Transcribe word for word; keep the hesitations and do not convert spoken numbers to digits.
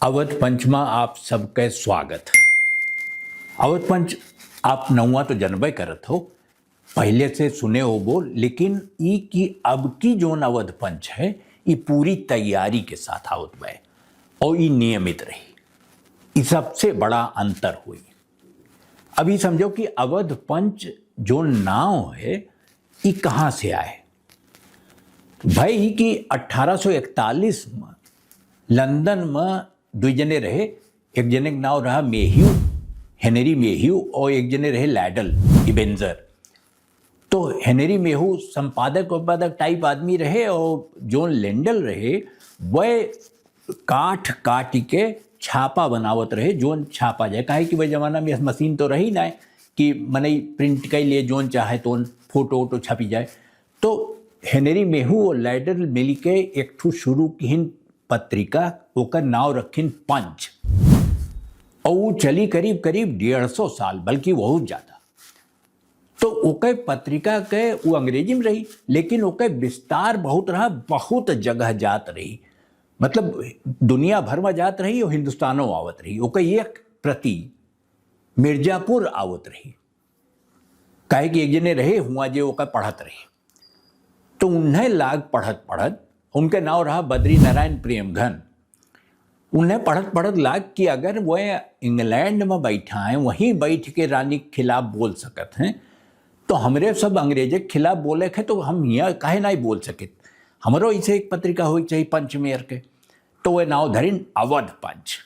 अवध पंच मा आप सबके स्वागत। अवध पंच, आप नौवा तो जनबे करत हो, पहिले से सुने होबो, लेकिन ई कि अब की जोन अवध पंच है, ई पूरी तैयारी के साथ आवत बा और ई नियमित रही। ई सबसे बड़ा अंतर होई। अब ई समझो कि अवध पंच जोन नाव है, ई कहाँ से आए? भई ही कि अठारह सौ इकतालीस में लंदन में दुई जने रहे, एक जने के नाव रहा मेह्यू, हेनरी मेह्यू, और एक जने रहे लैडल, इबेंजर। तो हेनरी मेहू संपादक उपपादक टाइप आदमी रहे और जोन लेंडल रहे, वह काठ काटि के छापा बनावत रहे, जोन छापा जाए। काहे कि वह जमाना में मशीन तो रही ना कि मनई प्रिंट कर लिए, जोन चाहे तोन फोटो वोटो छपी जाए। तो हेनरी मेहू और लैडल मिल के एक ठो शुरू किहिन पत्रिका, ओकर नाव रखिन पंच। और वो चली करीब करीब डेढ़ सौ साल, बल्कि बहुत ज्यादा। तो ओके पत्रिका के, वो अंग्रेजी में रही, लेकिन ओके विस्तार बहुत रहा, बहुत जगह जात रही, मतलब दुनिया भर में जात रही और हिंदुस्तानों आवत रही। ओके एक प्रति मिर्जापुर आवत रही, काहे कि एक जने रहे हुआ जे ओका पढ़त रहे। तो उन्हें लाग पढ़त पढ़त, उनके नाव रहा बद्री नारायण प्रेमघन। उन्हें पढ़त पढ़त लाग कि अगर वह इंग्लैंड में बैठा है, वहीं बैठ के रानी के खिलाफ बोल सकत हैं, तो हमरे सब अंग्रेजे के खिलाफ बोले के, तो हम यहाँ काहे नहीं बोल सकित? हमरो ऐसे एक पत्रिका होई चाहिए पंच मेयर के। तो वह नाव धरिन अवध पंच।